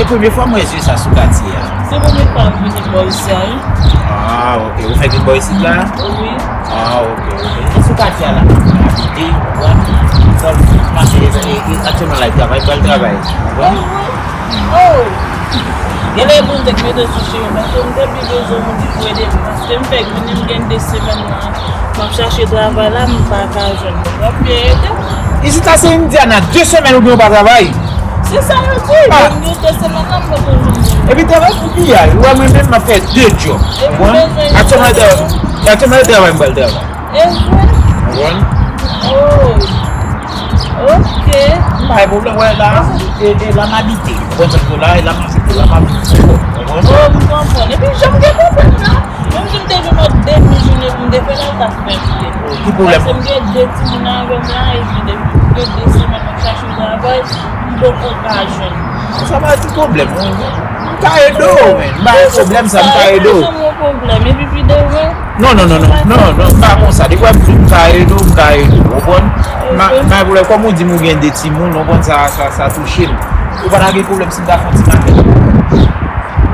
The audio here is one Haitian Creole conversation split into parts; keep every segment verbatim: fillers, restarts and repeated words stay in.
Premye fwa m wè zye sa sou katye a. Se premye fwa m vini bò isi a, wi. Ah, ok. Ou fèk vin bò isit la? Wi. Ah, ok, ok. E sou katye a la, abite, konprann? Sa, m mache, e, e, aktyèlman la, travay, pral travay. Konprann? Oh! Genlè pou m te k mete sou cheve, paske m te pi bezwen moun ki pou ede m, paske m fèk vini, m gen de semèn nan, m ap chache travay la, m pa ka jwenn moun. W ap byen ede m. Isit la se Indiana, de semèn ou gen ou pa travay? Se sa yo di, ah, moun yo de semèn nan, m poko jwenn moun. Epi travay pou piyay, ou wè mwen menm m ap fè de djòb. Epi konprann? Aktyèlman, travay, aktyèlman, travay, m pral travay. E vre? Konprann? Oh. Ok. M pa gen pwoblèm, wè la, e, e la m abite. Konprann sa m di w la, e la m abite, la m abite. Konprann? Oh, m konprann. Epi jan m gen pwoblèm nan, menm si m te jwenn yon demi jounen pou m te fè la, l t ap fè m byen. Ki pwoblèm? Paske m gen de timoun avè m la, epi depi de semèn m ap chache travay, m poko ka jwenn. Sa pa ti pwoblèm, non. M ka ede w, men. M pa gen pwoblèm sa, m ka ede w. Sa pa janm yon pwoblèm. Epi pi devan, non, non, non, non, non, non, m pa konsa. Depi w ap di m ka ede w, m ka ede w. Ou konprann? Ma, ma, pou lè, kòm ou di m ou gen de timoun, ou konprann, sa, sa, sa touche m. Ou pa ta gen pwoblèm si m ta fè yon ti makèt?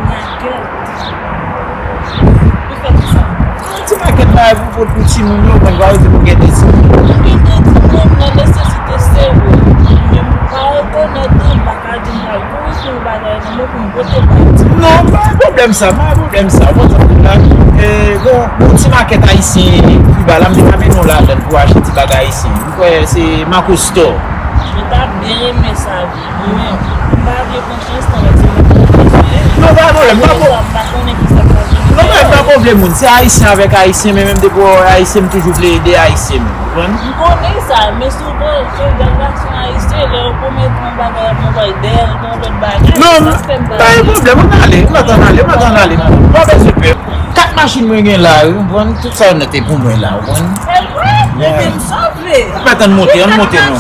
Makèt? Pou fè kisa? Yon ti makèt bagay pou pot pou timoun yo, mwen pa di pou gen de timoun. Mwen gen de timoun nan nesesite serye. Men m pa rekonèt li, m pa ka di m pral kouri pou yon bagay nan men pou m pote bay timoun. Non, pa gen pwoblèm sa, pa gen pwoblèm sa. Ou konn sa m di w la? E, bon, yon ti makèt ayisyen Kiba la, m te ka mennen w ladan l pou w achte ti bagay ayisyen. M kwè se Marco Store. Mwen ta byen renmen sa wi. Mwen menm, m pa vle pran chans nan lòt se moun ki vle. Non, pa gen pwoblèm, pa gen pwoblèm. M pa konnen kisa k ap vini. Non, men pa gen pwoblèm, moun. Se ayisyen avèk ayisyen, men menm depi w wè ayisyen, m toujou vle ede ayisyen, m konprann? M konnen sa, men souvan, se jan gason ayisyen, lè yo komèt yon bagay, y ap anvwaye dèyè l, yon lòt bagay, non, sa fè m pa vle. Pa gen pwoblèm, ann ale, ou mèt ann ale, ou mèt ann ale. Pa bezwen pè. Kat machin mwen gen la, wi, ou konprann? Tout sa yo nèt e pou mwen la, ou konprann? Se vre? Ebyen, m sove. Mèt ann monte, ann monte, non.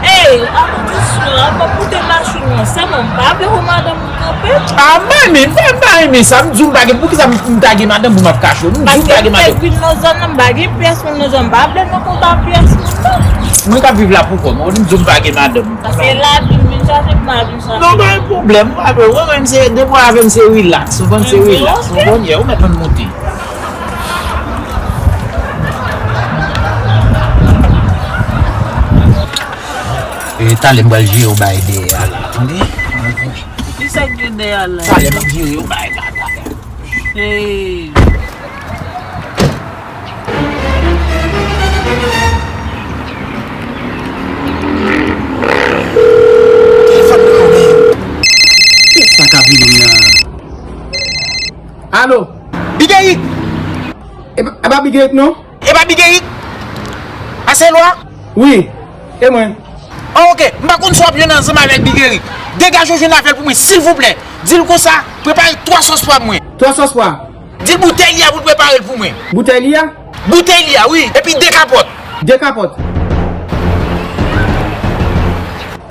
Ey, ann dousman, ann pa koute machin nan. Sèlman, m pa vle wè madanm ou kanpe. Ah, m pa renmen, m pa, m pa renmen sa. M di w m pa gen, poukisa m, m ta gen madanm pou m ap kache w? M di w m pa gen madanm. Paske m fèk vin nan zòn nan, m pa gen pyès moun nan zòn, m pa vle nan konba pyès moun, non. Mwen k ap viv la pou kò m, ou di m di w m pa gen madanm. Paske lavi m vin chaje pou m al vin chaje. Non, pa gen pwoblèm, ou pa pè. Ou wè menm se, depi w avè m se relax, ou konn se relax, ou konn, yeah, ou mèt ann monte. E, talè m pral jere yon bagay dèyè a la, tande? Kisa k gen dèyè a la? Talè m ap jere yon bagay la, talè. Hey. Telefòn nan, men. Kisa k ap rele m nan? Alo? Big Eric! E pa, e pa Big Eric, non? E pa Big Eric? Aselwa? Wi, e mwen. Oh, ok, m pa konn si w ap jwenn ansanm avèk Big Eric. Degaje w jwenn avè l pou mwen, silvouplè. Di l konsa, prepare twa sòs pwa pou mwen. Twa sòs pwa? Di l boutèy li a pou l prepare l pou mwen. Boutèy li a? Boutèy li a, wi. Epi de kapòt. De kapòt.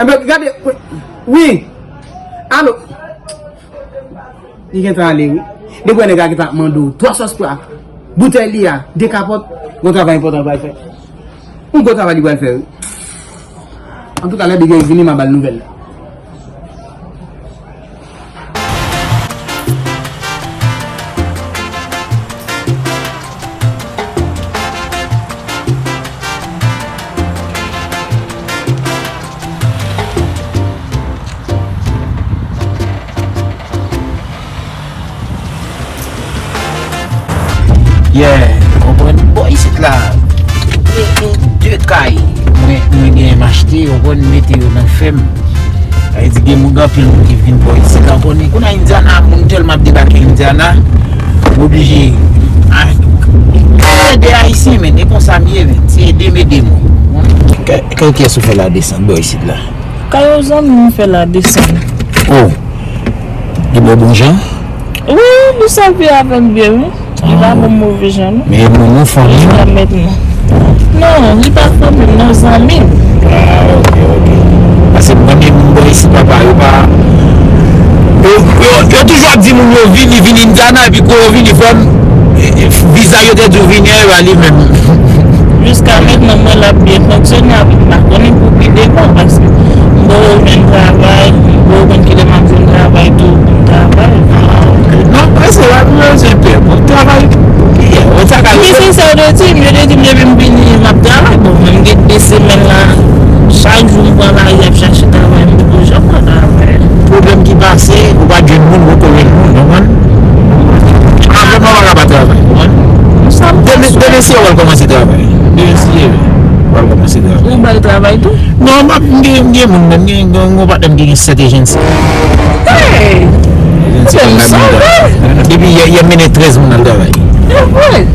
Enben, gade, wi. Alo. Li gentan ale, wi. Depi wè nèg la gentan ap mande w twa sòs pwa, boutèy li a, de kapòt, gon travay enpòtan l pral fè. Yon gwo travay li pral fè, wi. Antouka, lè Big Eric vini, m a ba l nouvèl la. Yeah, konprann? Bò isit la, e, e, de kay mwen, mwen genyen m achte, konprann, mete yo nan fèm. Sa vle di gen moun, gen anpil moun ki vin bò isit la, ou konnen. Kounye a Indiana, moun tèlman ap debake Indiana, m oblije, a, ede Ayisyen, men, e konsa m ye, men. Se ede m ede moun. Kay, kay kiyès ou fè la desann bò isit la? Kay yon zanmi m fè la desann. Oh, li ba w bon jan? Wi, li sèvi avè m byen, wi. Li pa ban m move jan, non. Men moun ou fanmi w? Jiska mentnan. Non, li pa fanmi m, non, zanmi m. Ah, ok, ok. Paske m konnen moun bò isit, papa, yo pa, yo, yo, yo toujou ap di moun yo vini, vini Indiana, epi kou yo vini, fò m, e, e, viza yo te di w vini an, e pa li menm. Jiska mentnan, mwen la ap byen fonksyone, epi m pa konnen pou pi devan, paske m poko jwenn travay, m poko konn kilè m ap jwenn travay. Yo te di m, yo te di m depi m vini, m ap travay. Bon, mwen, m gen de semèn la, chak jou m pran lari ap chache travay, m poko janm pran travay. Pwoblèm ki pase, ou pa t jwenn moun, ou poko jwenn moun, konprann? Avè m, ou pa ka pa travay, konprann? Demen, demen si w al kòmanse travay. Demen si w al kòmanse travay. Ou bay travay tou? Non, m ap, m gen, m gen moun menm, m gen, gen yon patnè m ki gen sèt ejansi. Hey! Ejansi kòm nan Minda. Depi yè, yè m mennen trèz moun al travay. Se vre?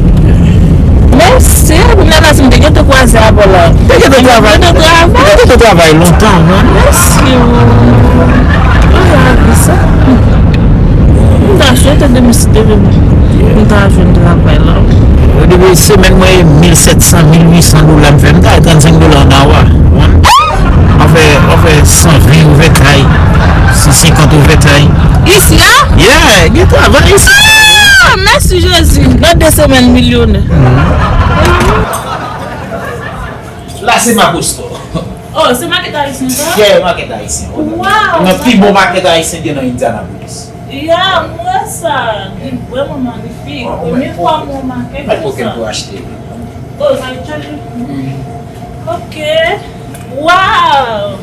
Mèsi, kounye a la si m te gentan kwaze avè w la. Te gentan travay. Te gentan travay. Te gentan travay lontan, non? Mèsi. Mwen ravi sa. M ta swete demen si Bebe, m ta jwenn travay la. Depi semèn mwen, mil sèt san, mil uit san dola m fè, m ta fè trannsenk dola an awa. An fè, an fè san ven overtime, san senkant overtime. Isi a? Yeah, gen travay isi. Ah, mèsi Jezi. Nan de semèn, milyonè. La se Makosto. Oh, se makèt ayisyen sa? Yeah, makèt ayisyen. Wow! Nan pi bon makèt ayisyen gen nan Indianapolis. Ya, m wè sa. Li vrèman manifik. Premye fwa m wè makèt konsa. Mèt kokenn pou achte li. Oh, sa yo tchaj li? Ok. Wow!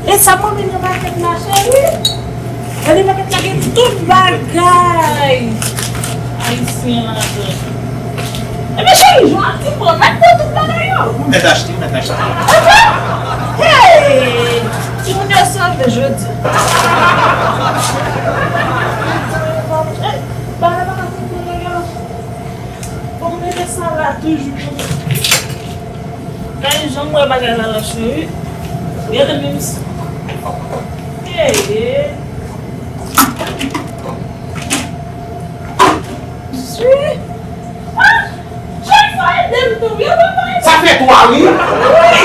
E sa m renmen nan makèt la, cheri. Gade makèt la gen tout bagay ayisyen ladan. Ebyen, cheri, jwenn ti pran mèt pran tout bagay yo. Ou mèt achte, ou mèt achte. Hey! Timoun yo sove jodi. Hey, bagay pa ka konprann yo. Fò m mete sa la toujou. Gade jan m wè bagay la la cheri. Gade menm si. Hey, hey. Jwi. Ah! Chak fwa ede m tou, yo pa fè. Sa fè twa, wi. Wi.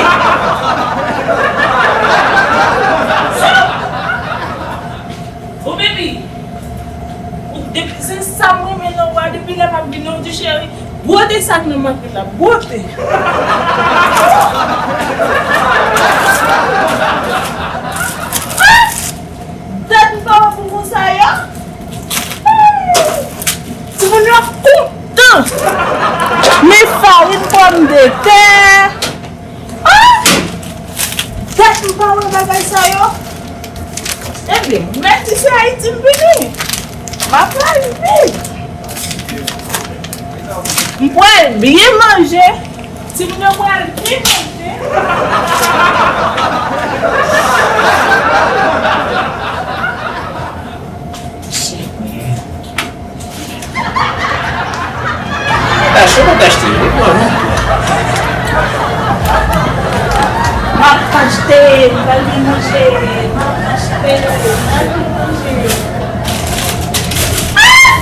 Sa. Bon, baby. Ou depi, se sa m renmen nan ou a, depi lè m ap vini, ou di, cheri, bwote sa k nan makèt la, bwote. Ah! Dat m pa wè bonbon sa yo. Timoun yo kontan. Men farin pòmdetè. Ah! Dat m pa wè bagay sa yo. Ebyen, mèsi, se Ayiti m vini. M ap pral viv. M pral byen manje. Timoun yo pral byen manje. Mwen t achte, mwen t achte, mwen t achte. M ap achte, m pral vin manje, m ap achte, m pral vin manje. Ah!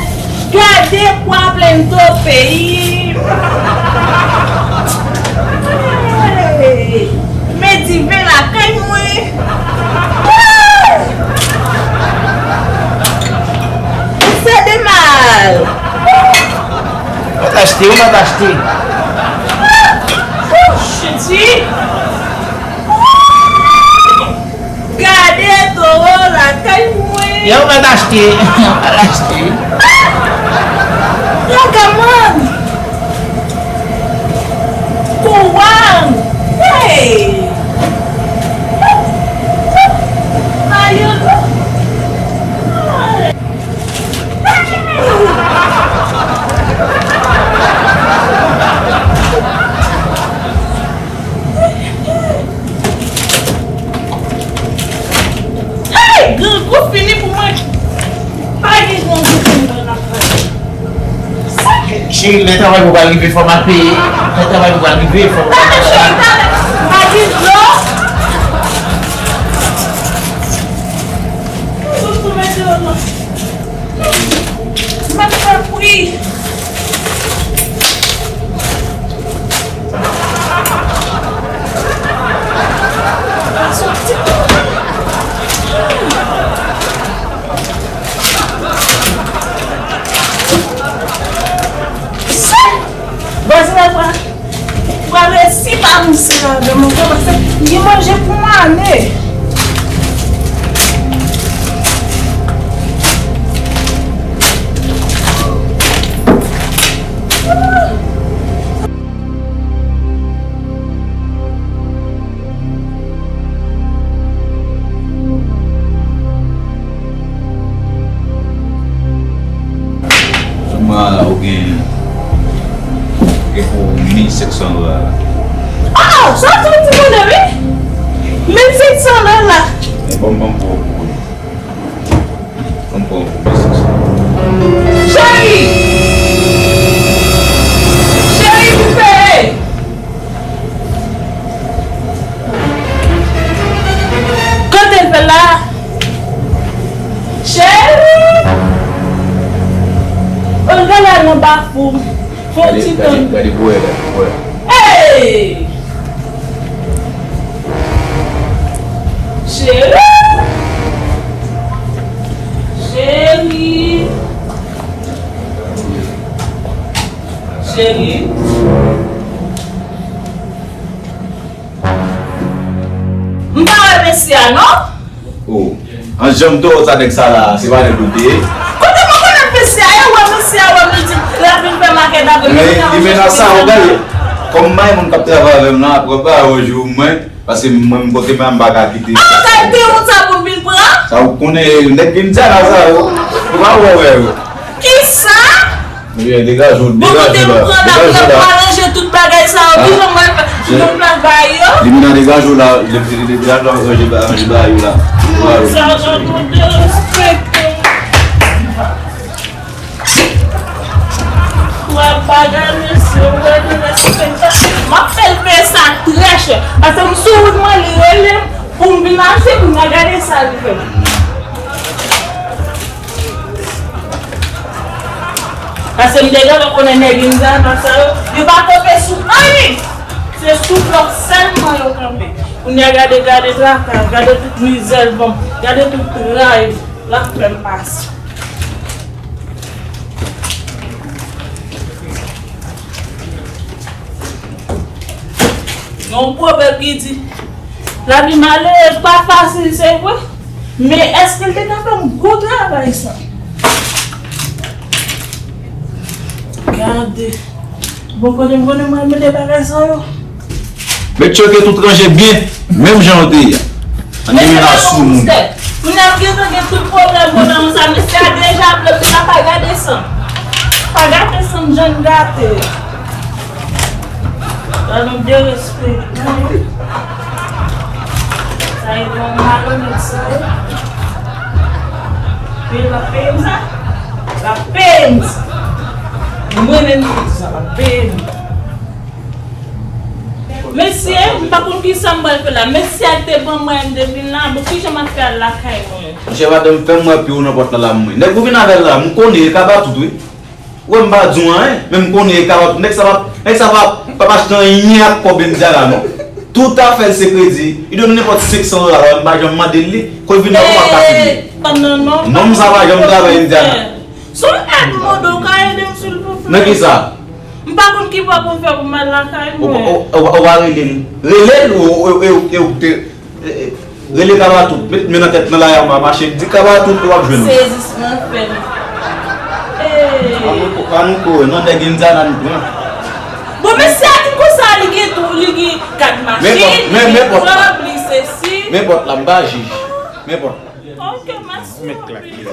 Gade pwa plento peyi m. Hey! Men diven lakay mwen. Wouy! Sa de mal. Mwen t achte, mwen t achte. Chiti. Gade towo lakay mwen. Yo, mwen t achte. Mwen t achte. Ragaman. Kouwang. Hey. Mayolo. Hey! Grangou fini pou mwen. Pa gen grangou fini pou mwen. Cheri, lè travay mwen pral rive, fò m al peye. Lè travay mwen pral rive, fò m al peye. Pa gen dlo. Tout pou mete yo nan. M ap fè pri. Vwazen la, vwa-, Ou pral resi pa ranse avè m ankò, paske m gen manje pou m ane. Ban m pran yon pou ou. Ban m pran yon pou ou, mèsi. Cheri! Cheri, koupe! Kote l fè la? Cheri! Olga la nan bafou. Fè yon ti tann. Gade, gade, gade pou wè, gade pou wè. Hey! Cheri! Cheri! Cheri! M pa wè mesye a, non? Oh. An janm tò sa nèg sa la, se pa nèg ou te ye. Kote mwen konnen mesye a, e wè mesye a, wè m di, l ap vin fè makèt avè m. Men, li menas sa, ou gade. Kòm m pa gen moun k ap travay avè m nan, apre ba yo jou mwen, paske mwen, m kote mwen, m pa ka kite. Ah, sa te yon sa pou m vin pran? Sa ou konnen, nèg Indiana sa yo. Ou pa wè, wè yo. Kisa? Ebyen, degaje w, degaje w la, degaje w la. Bon, kote m pran la, pou ranje tout bagay sa yo, ki jan mwen fè, ki jan mwen bay yo? Limena, degaje w la, degaje w la, ranje ba-, ranje bagay yo la. Sa jan nou derespekte. Wè bagay, mesye, wè derespekte. M ap fè l peye sa trè chè. Paske m sou wout mwen, li rele m pou m vin achte, pou m gade sa li fè. Paske m te gentan konnen nèg Indiana sa yo, yo pa kanpe sou anyen. Se sou blòk sèlman yo kanpe. Kounye a gade, gade traka, gade tout mizè l ban m, gade tout tray l ap fè m pase. Gen yon pwovèb ki di, lavi malerèz pa fasil, se vre. Men èske l te ka fè yon gwo travay sa? Gade. Bon, kote m konnen mwen mete bagay sa yo. Met choke tout ranje byen, menm jan yo te ye a. Ann gen menas sou moun. Kounye a m gentan gen tout pwoblèm konsa, mesye a deja vle m deja pa gade san m. Pa gade san m jan n gate. Sa nou derespekte. Sa e bon malonèt sa ye. Peye l ap peye m sa. L ap peye m sa. Mwen menm ki di sa, l ap peye m. Mesye, m pa konn kisa m pral fè la. Mesye a te ban mwen m te vin la. Bon, kijan m ap fè al lakay mwen? Monchè, madanm, fè m wè pye w nan pòt la, la, mwen. Nèg ou vin avè l la, m konnen e kabatout, wi. Ou wè m pa di w anyen, men m konnen e kabatout. Nèg sa p ap, nèg sa p ap, p ap achte anyen ak kòb Indiana, non. Tout afè l se kredi. Li dwe m nenpòt senk san dola, m pa janm mande l li. Kòb vin nan kòb ap ka fini. Nonm sa pa janm travay Indiana. Si w pa mande w ka ede m silvouplè. Nan kisa? M pa konn ki bò pou m fè pou m al lakay mwen. Ou, ou, ou, ou pa rele l. Rele l, ou, ou, ou, ou, ou te, e, e, rele kabatout. Met men nan tèt nan lari a, m a mache, di kabatout, ou ap jwenn. Sezisman fè m. Ee. Pa nou ko-, pa nou kore, non, nèg Indiana nou pran. Bon, mesye a di konsa, li gen tou, li gen kat machin, li gen kòb, li sesi. Men pòt la, m pa jij. Men pòt la. Ok, mèsi. Ou mèt klake.